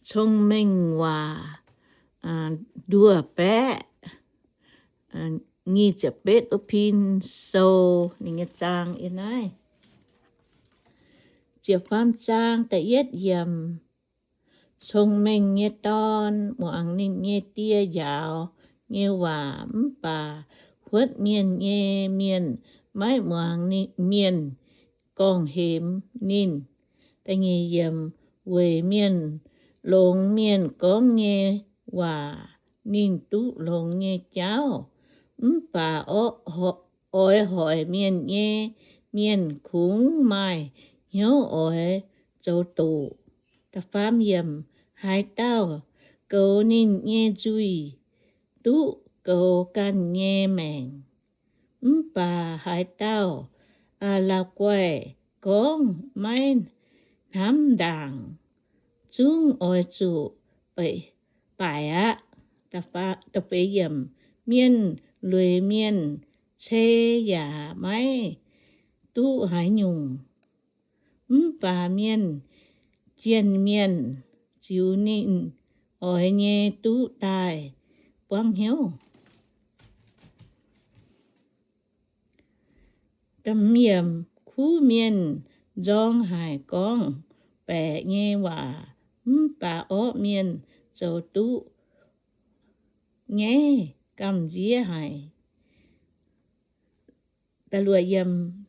Cong-Mengh Waac nduoh baeqv nyic ziepc betv wuov pin sou ninh nyei zaang yiem naaiv. Ziepc faam zaang da'yietv yiemc. Cong-Mengh nyei dorn muangx ninh nyei die njaaux nyei waac, mv baac huotv mienh nyei mienh maiv muangx mienh gorngv-hemx ninh. Weic mienh longx mienh gorngv nyei waac ninh duqv longx nyei jauv, mv baac oix hoic mienh nyei mienh kungx maaih hnyouv oix zoux doqc. Haaix dauh goux ninh nyei nzuih duqv goux ganh nyei maengc, mv baac haaix dauh la'guaih gorngv maiv hnamv ndaangc, zungv oix zuqc baaic aqv. Mienh lueic mienh cei yaac maiv duqv haaix nyungc, mv baac mienh jienh mienh ziux ninh oix nyei duqv daaih buangv hnyouv. Kuv mienh nzorng haic gorngv-baeqc nyei waac, mv baac orqv mienh zoux duqv nyaiv gamh nziev haic.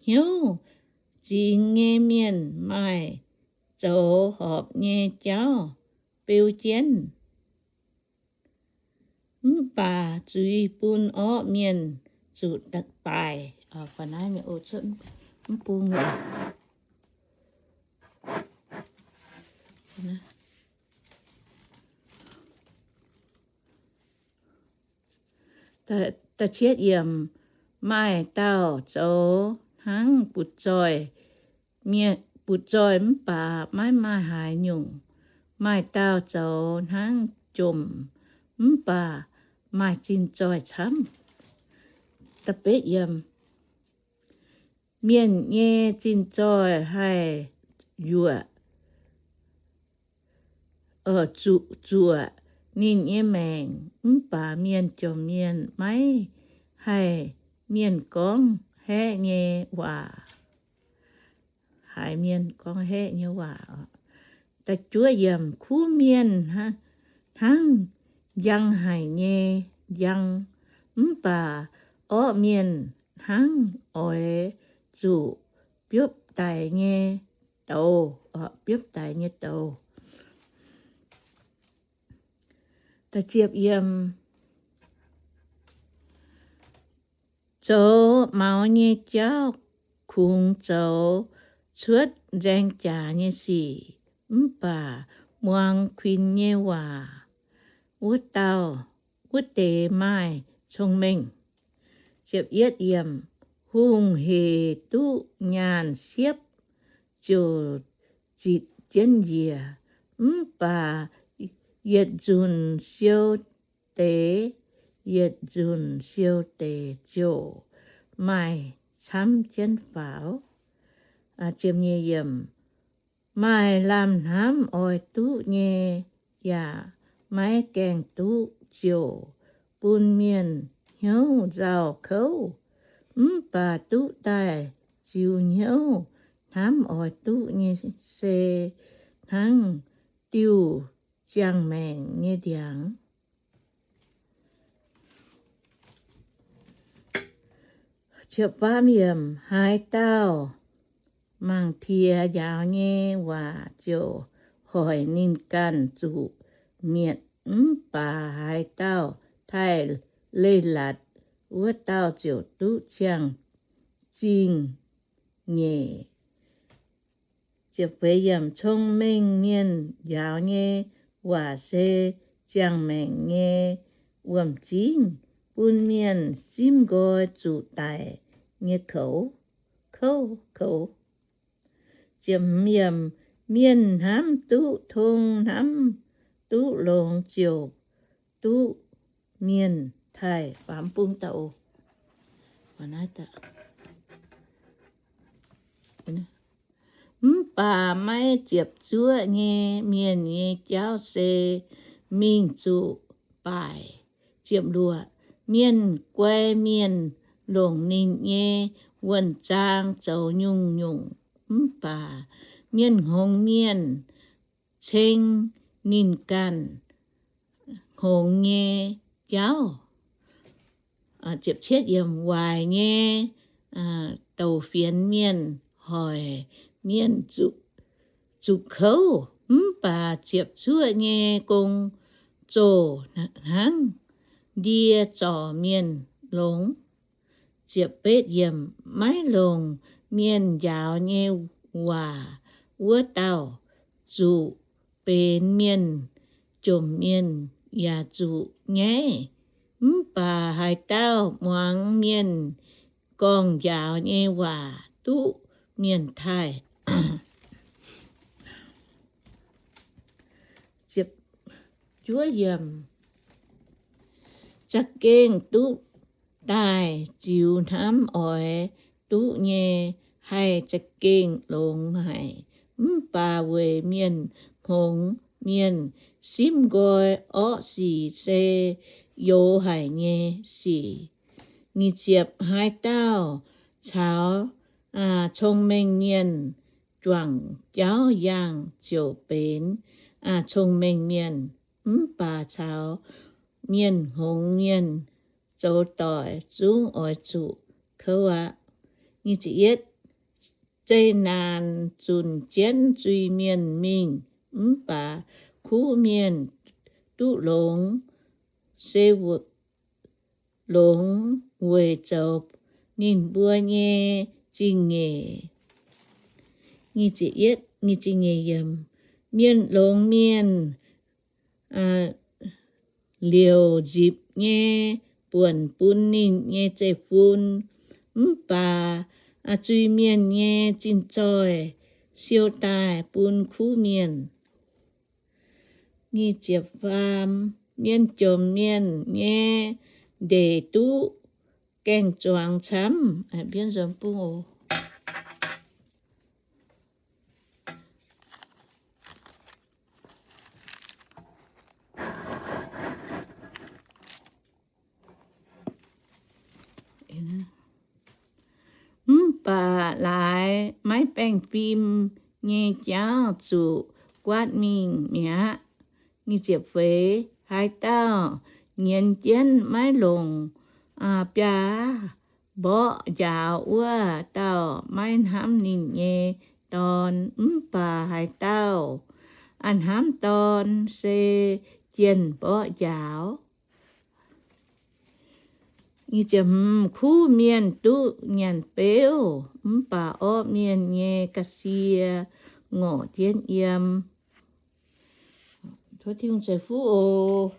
Hnyouv zingx nyei mienh maaih zoux horpc nyei jauv beu jienv, mv baac zuiz bun orqv mienh zuqc baaic. Maaih dauh zoux hnangv butv-zoih, butv-zoih mv baac maiv maaih haaix nyungc. Maaih dauh zoux hnangv jomc mv baac maaih zinh zoih camv. Mienh nyei zinh zoih haih yuoqc, zuqc zuoqc ninh nyei maengc, mv baac mienh jomc mienh maiv haih mienh gorngv haeqv nyei waac, haiz mienh gorngv haeqv nyei waac. Kuv mienh hnangv njang haic nyei njang, mv baac orqv mienh hnangv oix zuqc biopv daic nyei douz, biopv daic nyei douz. Zoux maux nyei jauv kungx zoux cuotv nzaeng jaax nyei sic, mv baac muangx kuinx nyei waac wuov dauh, wuov deix maaih cong-mengh. Hungh hec duqv nyaanh siepv ziouc zitc jienv njiec, mv baac yietc nzunc siou deix, yietc nzunc siou deix ziouc maaih camv jienv faaux. Maaih lamh hnamv oix duqv nyei yaac maiv gaengh duqv ziouc bun mienh hnyouv nzauh kouv, mv baac duqv daaih ziux hnyouv hnamv oix duqv nyei se hnangv diuh ziangh maengc nyei ndiangx. Haaix dauh mangc piex njaaux nyei waac ziouc hoic ninh ganh zuqc mietc, mv baac haaix dauh taaih leiz-latc, wuov dauh ziouc duqv ziangh zingh nyeic. Cong-mengh mienh njaaux nyei waac se ziangh maengc nyei wuom-zingv, bun mienh simv nqoi zuqc daic nyei koux, kouv koux. Mienh hnamv duqv tong, hnamv duqv longx ziouc duqv mienh taaih. Mv baac maiv ziepc zuoqv nyei mienh nyei jauv se mingh zuqc baaic. Ziepc luoqc, mienh guai mienh longc ninh nyei wuonh zaang zoux nyungc-nyungc, mv baac mienh hngongx mienh ceng ninh ganh hngongx nyei jauv. Waaic nyei douc fienx mienh hoic mienh zuqc kouv, mv baac ziepc zuoqv nyei gong-zoh hnangv ndie zorc mienh longx. Ziepc betv yiemc, maiv longc mienh njaaux nyei waac wuov dauh zuqc benx mienh jomc mienh yaac zuqc nyaiv, mv baac haaix dauh muangx mienh gorngv njaaux nyei waac duqv mienh taaih. Za'gengh duqv daaih ziux hnamv oix duqv nyei haih za'gengh longx haic, mv baac weic mienh hngongx mienh simv nqoi orqv sic se youx haic nyei sic. Nyic ziepc, haaix dauh caux cong-mengh mienh juangc jauv yangh ziouc benx cong-mengh mienh, mv baac caux mienh hngongx mienh zoux doic zungv oix zuqc kouv aqv. Zeqc naanc zunc jienv zuiz-mienh mingh, mv baac kuv mienh duqv longx, se longx weic zoux ninh mbuo nyei zingh nyeic. Mienh longx mienh liouc nzipc nyei buonc bun ninh nyei zeiv-fun, mv baac zuiz-mienh nyei zinh zoih siou daaih bun kuv mienh. Mienh jomc mienh nyei ndeic duqv gaeng-zuangx camv. Mv baac laaix maiv baengh fim nyei jauv zuqc guaatv mingh mi'aqv. Haaix dauh nyienz jienv maiv longc biaa mborqv njaaux wuov dauh maiv hnamv ninh nyei dorn, mv baac haaix dauh hnamv dorn se jienh mborqv njaaux. Kuv mienh duqv nyanc beuv, mv baac orqv mienh nyei ga'sie ngorc jienv yiem. Tov Tin-Hungh ceix fuqv oc.